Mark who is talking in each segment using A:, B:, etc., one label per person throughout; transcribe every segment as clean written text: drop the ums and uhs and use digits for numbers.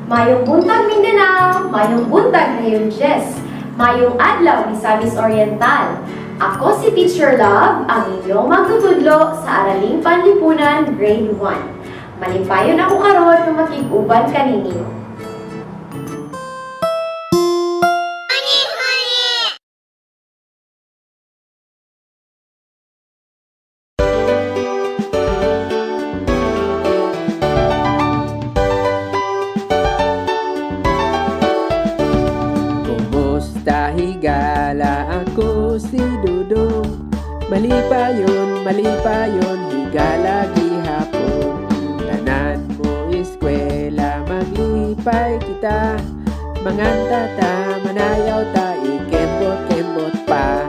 A: Maayong buntag, Mindanao, maayong buntag, Rayon Jess, maayong adlaw, Misamis Oriental. Ako si Teacher Love, ang inyong magtutudlo sa Araling Panlipunan Grade 1. Malipayon ako karon nga makig-uban kaninyo.
B: Kumusta, higala? Ako si Dudong. Malipayon, malipayon, higala gihapon. Tanan mo eskwela, maglipay kita. Manganta ta, manayaw ta, ikembot-kembot pa.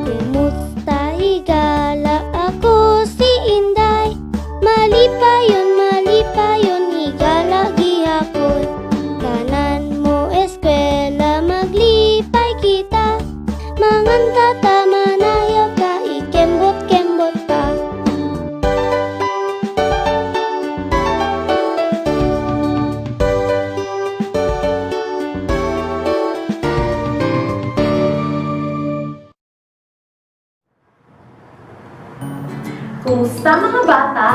C: Kumusta, higala? Ako si Inday. Malipayon, malipayon, higala gihapon. Tanan mo eskwela, maglipay kita. Manganta ta, manayaw ta, ikembot-kembot pa.
A: Kumusta, mga bata?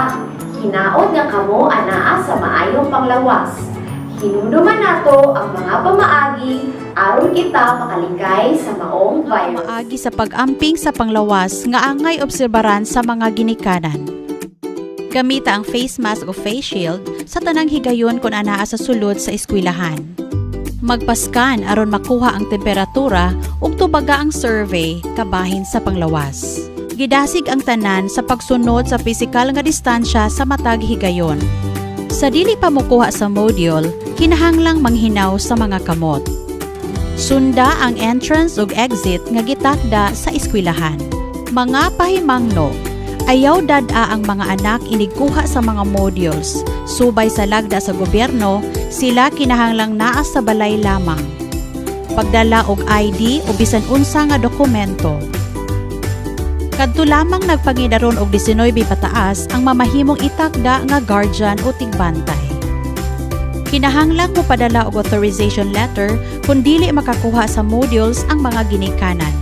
A: Hinaot nga kamo anaa sa maayong panglawas. Hinumduman nato ang mga pamaagi aron kita makalikay sa maong virus.
D: Maagi sa pag-amping sa panglawas nga angay obserbaran sa mga ginikanan. Gamita ang face mask o face shield sa tanang higayon kung anaa sa sulod sa eskwelahan. Magpaskan aron makuha ang temperatura ug tubaga ang survey kabahin sa panglawas. Gidasig ang tanan sa pagsunod sa pisikal nga distansya sa matag higayon. Sa dili pa mokuha sa module, kinahanglang manghinaw sa mga kamot. Sunda ang entrance ug exit nga gitakda sa eskwelahan. Mga pahimangno, ayaw dad-a ang mga anak inigkuha sa mga modules. Subay sa lagda sa gobyerno, sila kinahanglang naa sa balay lamang. Pagdala og ID o bisan unsa nga dokumento. Kadto lamang nagpangidaron og 19 pataas ang mamahimong itakda nga guardian o tigbantay. Kinahanglang mopadala og authorization letter kung dili makakuha sa modules ang mga ginikanan.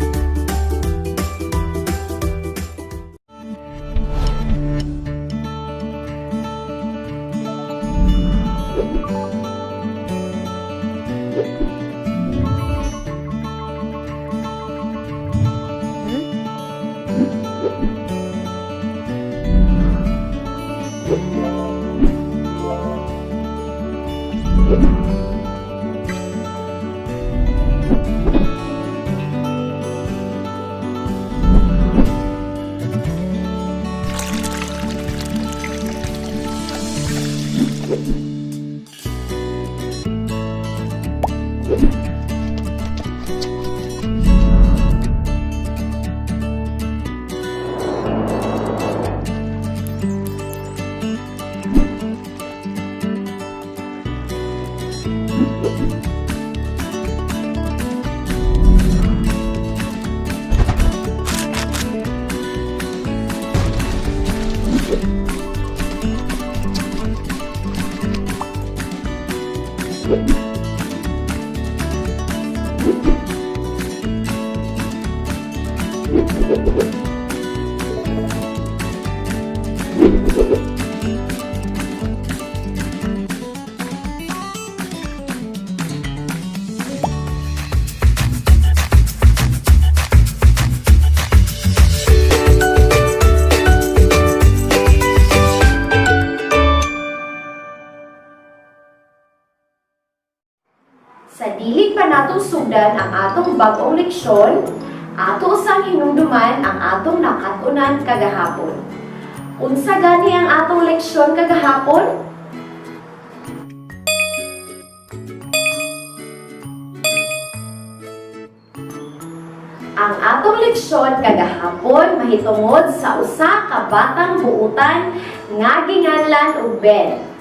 A: Sa dili pa nato sugdan ang atong bag-ong leksyon, ato usang hinumduman ang atong nakat-unan kagahapon. Unsa gani ang atong leksyon kagahapon? Ang atong leksyon kagahapon mahitungod sa usa ka batang buutan nga ginganlan og Ben.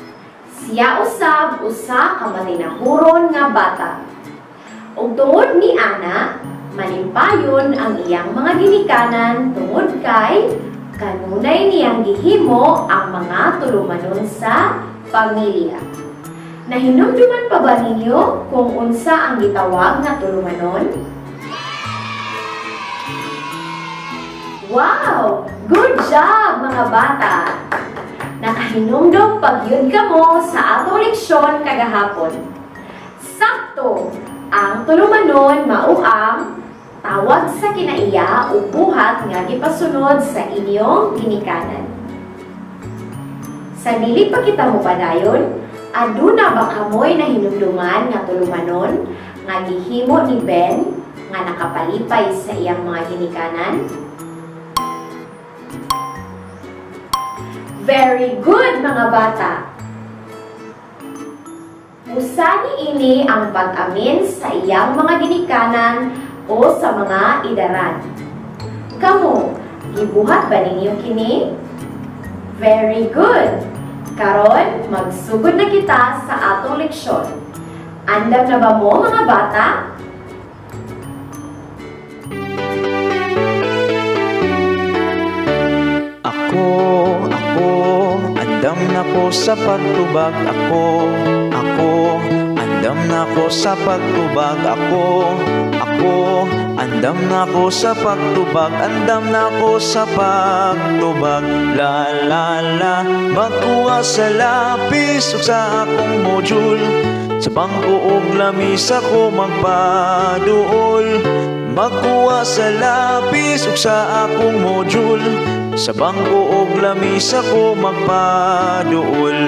A: Siya usab usa ka matinahuron nga bata. Ug tungod ni ana, Malipayon ang iyang mga ginikanan tungod kay kanunay niyang gihimo ang mga tulumanon sa pamilya. Nahinumduman pa ba ninyo kung unsa ang gitawag nga tulumanon? Wow! Good job, mga bata! Nakahinumdum pagyud kamo sa atong leksyon kagahapon. Sakto! Ang tulumanon mao ang tawag sa kinaiya o buhat nga gipasunod sa inyong ginikanan. Sa dili pa kita mopadayon, aduna ba kamoy nahinumduman nga tulumanon nga gihimo ni Ben nga nakapalipay sa iyang mga ginikanan? Very good, mga bata! Usa niini ang pag-amin sa iyang mga ginikanan o sa mga idaran. Kamo, gibuhat ba ninyo kini? Very good! Karon, magsugod na kita sa atong leksyon. Andam na ba mo, mga bata?
E: Ako, ako, andam na ko sa pagtubag. Ako, ako, andam na ko sa pagtubag. Ako, ako, andam na ko sa pagtubag. Andam na ko sa pagtubag. La la la, magkuha sa lapis ug sa akong module. Sa bangko og lamisa ko magpaduol. Magkuha sa lapis ug sa akong module. Sa bangko og lamisa ko magpaduol.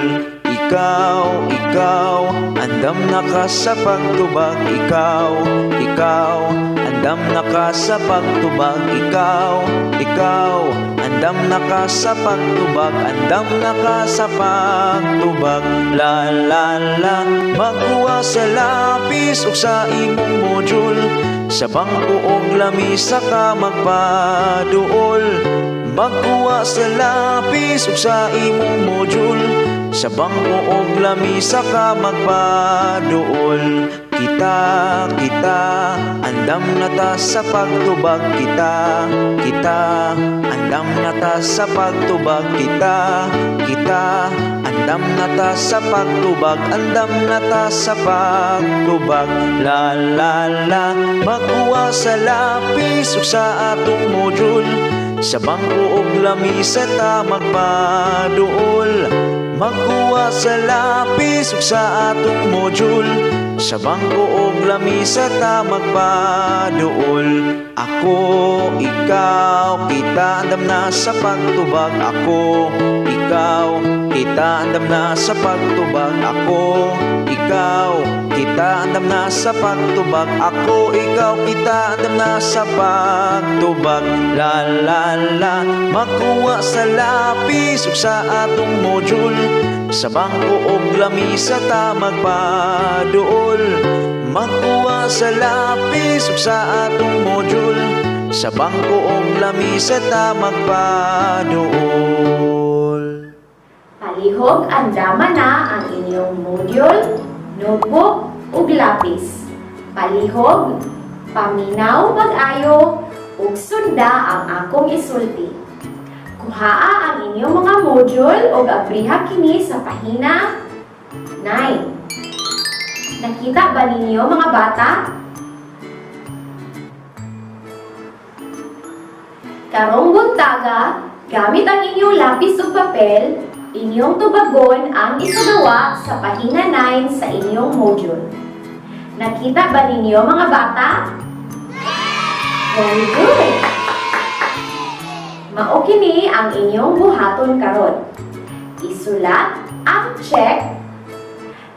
E: Ikaw, ikaw, andam na ka sa pagtubag. Ikaw, ikaw, andam na ka sa pagtubag. Ikaw, ikaw, andam na ka sa pagtubag. Andam na ka sa pagtubag. La la la, magkuha sa lapis ug sa imong module. Sa bangko og lamisa ka magpaduol. Magkuha sa lapis ug sa imong module. Sa bangko og lamisa ka magpaduol. Kita, kita, andam na ta sa pagtubag. Kita, kita, andam na ta sa pagtubag. Kita, kita, andam na ta sa pagtubag. Andam na ta sa pagtubag. La la la, magkuha sa lapis ug sa atong module. Sa bangko og lamisa ta magpaduol. Magkuha sa lapis ug sa atong module. Sa bangko og lamisa ta magpaduol. Ako, ikaw, kita, andam na sa pagtubag. Ako, ikaw, kita, andam na sa pagtubag. Ako, ikaw, kita, andam na sa pagtubag. Ako, ikaw, kita, andam na sa pagtubag. La la la, magkuha sa lapis ug sa atong module. Sa bangko og lamisa ta magpaduol. Magkuha sa lapis ug sa atong module. Sa bangko og lamisa ta magpaduol.
A: Palihog andama na ang inyong module, notebook, ug lapis. Palihog, paminaw pag-ayo, ug sunda ang akong isulti. Kuhaa ang inyong mga module ug abriha kini sa pahina 9. Nakita ba ninyo, mga bata? Karong buntaga, gamit ang inyong lapis ug papel, inyong tubagon ang isagawa sa pahina 9 sa inyong module. Nakita ba ninyo, mga bata? Very good! Mao kini ang inyong buhaton karon. Isulat ang check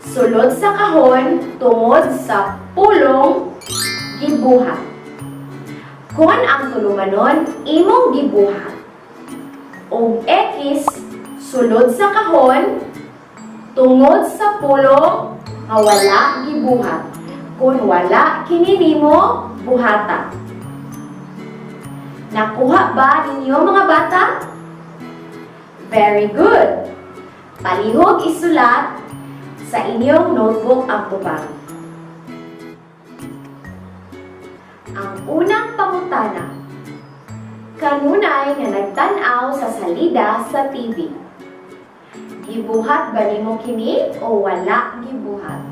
A: sulod sa kahon tungod sa pulong "gibuhat." Kon ang tulumanon imong gibuhat. Og X sulod sa kahon tungod sa pulong nga "wala gibuhat." Kung wala kini nimo buhata. Nakuha ba ninyo, mga bata? Very good! Palihog isulat sa inyong notebook ang tubag. Ang Unang pangutana. Kanunay nga nagtan-aw sa salida sa TV. Gibuhat ba nimo kini o wala gibuhat?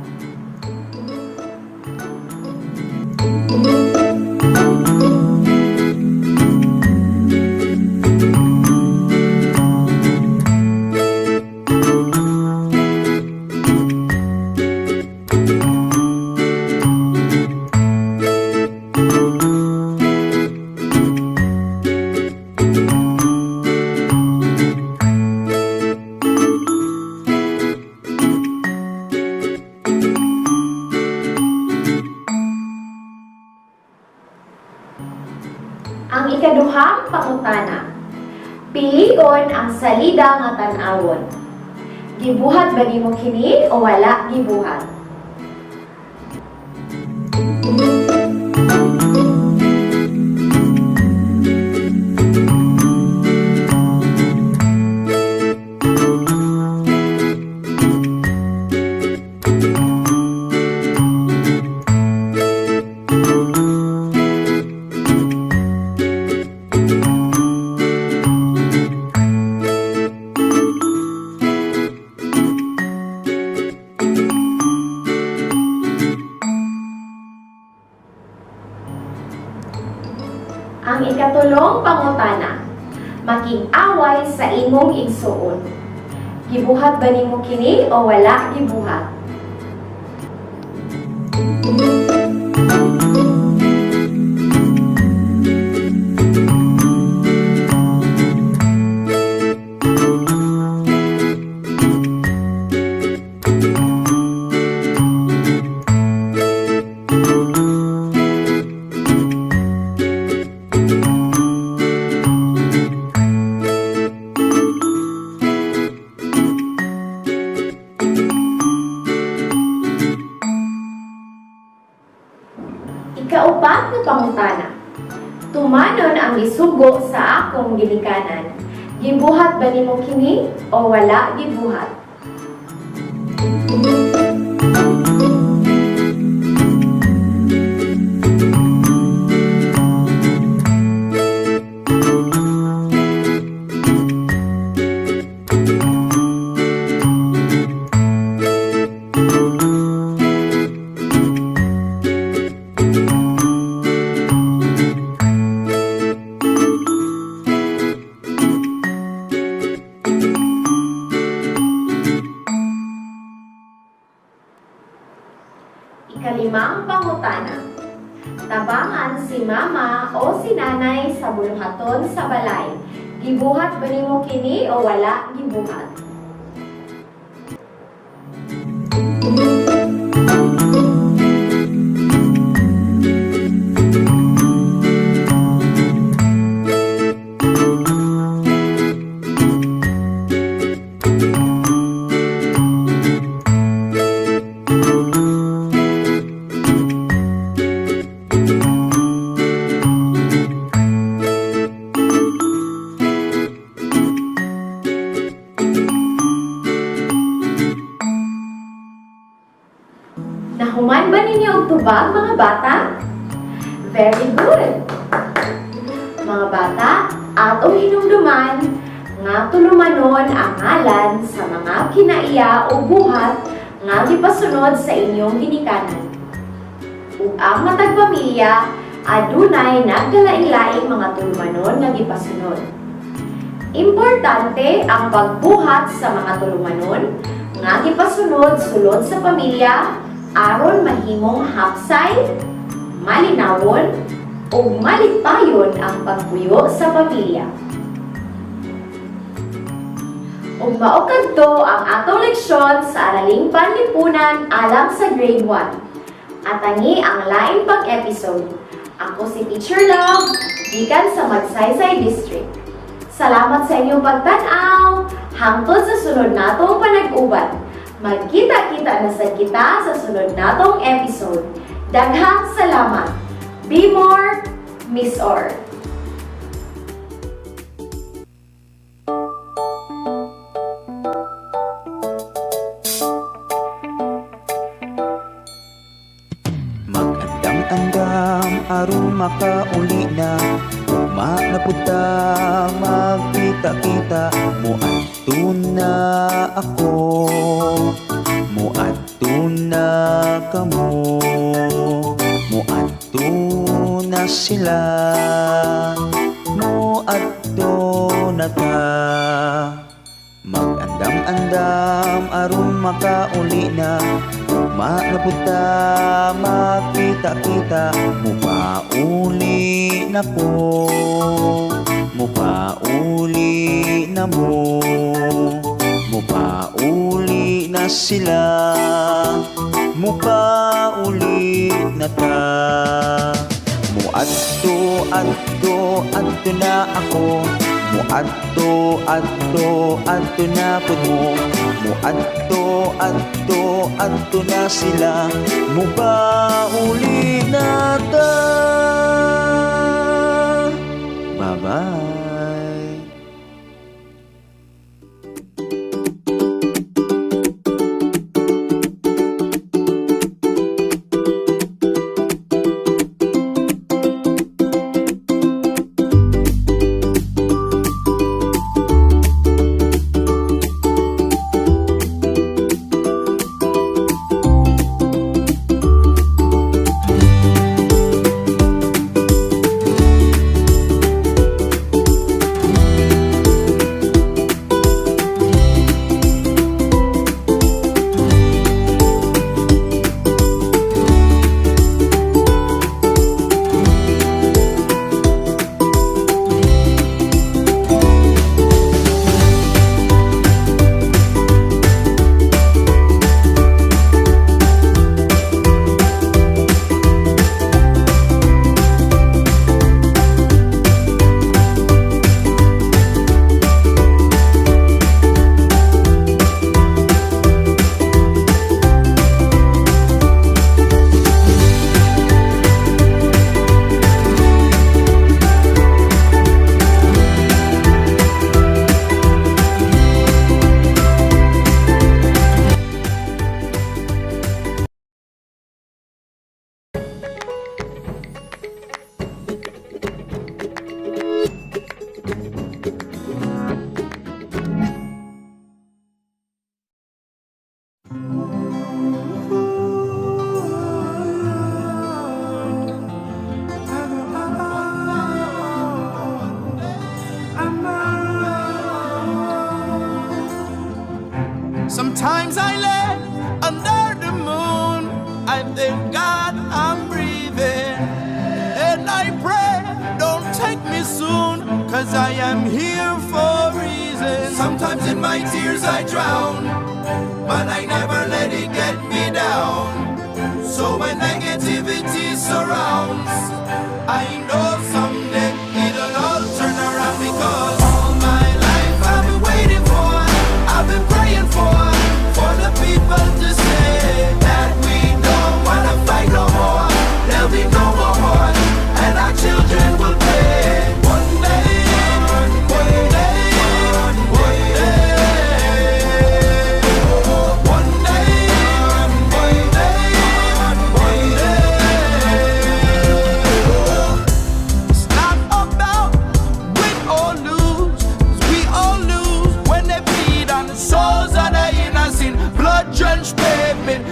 A: Ang ikaduhang pangutana. Pilion ang salida nga tan-awon. Gibuhat ba nimo kini o wala gibuhat? Ang ikatulong pangutana. Makig-away sa imong igsuon. Gibuhat ba nimo kini o wala gibuhat? Ikaupat nga pangutana. Tumanon ang isugo sa akong ginikanan. Gibuhat ba nimo kini o wala gibuhat? Ikalimang pangutana. Tabangan si mama o si nanay sa buluhaton sa balay. Gibuhat ba nimo kini o wala gibuhat? Nahuman ba ninyo og tubag, mga bata? Very good! Mga bata, atong hinumduman nga tulumanon ang ngalan sa mga kinaiya o buhat nga gipasunod sa inyong ginikanan. Ug ang matag pamilya adunay nagkalain-laing mga tulumanon nga gipasunod. Importante ang pagbuhat sa mga tulumanon nga gipasunod sulod sa pamilya aron mahimong hapsay, malinawon, ug malipayon ang pagpuyo sa pamilya. Ug mao kadto ang atong leksyon sa Araling Panlipunan alang sa Grade 1. Atangi ang lain pang episode. Ako si Teacher Love, gikan sa Magsaysay District. Salamat sa inyong pagtan-aw. Hangtod sa sunod natong panag-uban. Magkita-kita na sad kita sa sunod natong episode. Daghang salamat. Be more, Miss Or.
E: Mag-andam-andam aron makauli na. Ugma na pud ta magkita-kita. Muadto na ako, muadto na kamo, muadto na sila, muadto na ta. Mag-andam-andam aron makauli na. Ugma na pud ta magkita-kita. Mupauli na ko, mupauli na mo, mupauli na sila, mupauli na ta. Muadto, adto, adto na ako. Muadto, adto, adto na pud mo. Muadto, adto, adto na sila. Mupauli na ta. Bye-bye.
F: Sometimes I lay under the moon. I thank God I'm breathing. And I pray, don't take me soon, 'cause I am here for a reason. Sometimes in my tears I drown, but I never let it get me down. So when negativity surrounds, I know someday it'll all turn around, because all my life I've been waiting for, I've been praying for the people to say that we don't wanna fight no more. There'll be no more war, and our children will play. One day, one day, one day, one day, one day, one day. It's not about win or lose, 'cause we all lose when they bleed on the souls of the innocent. Blood drenched pavement.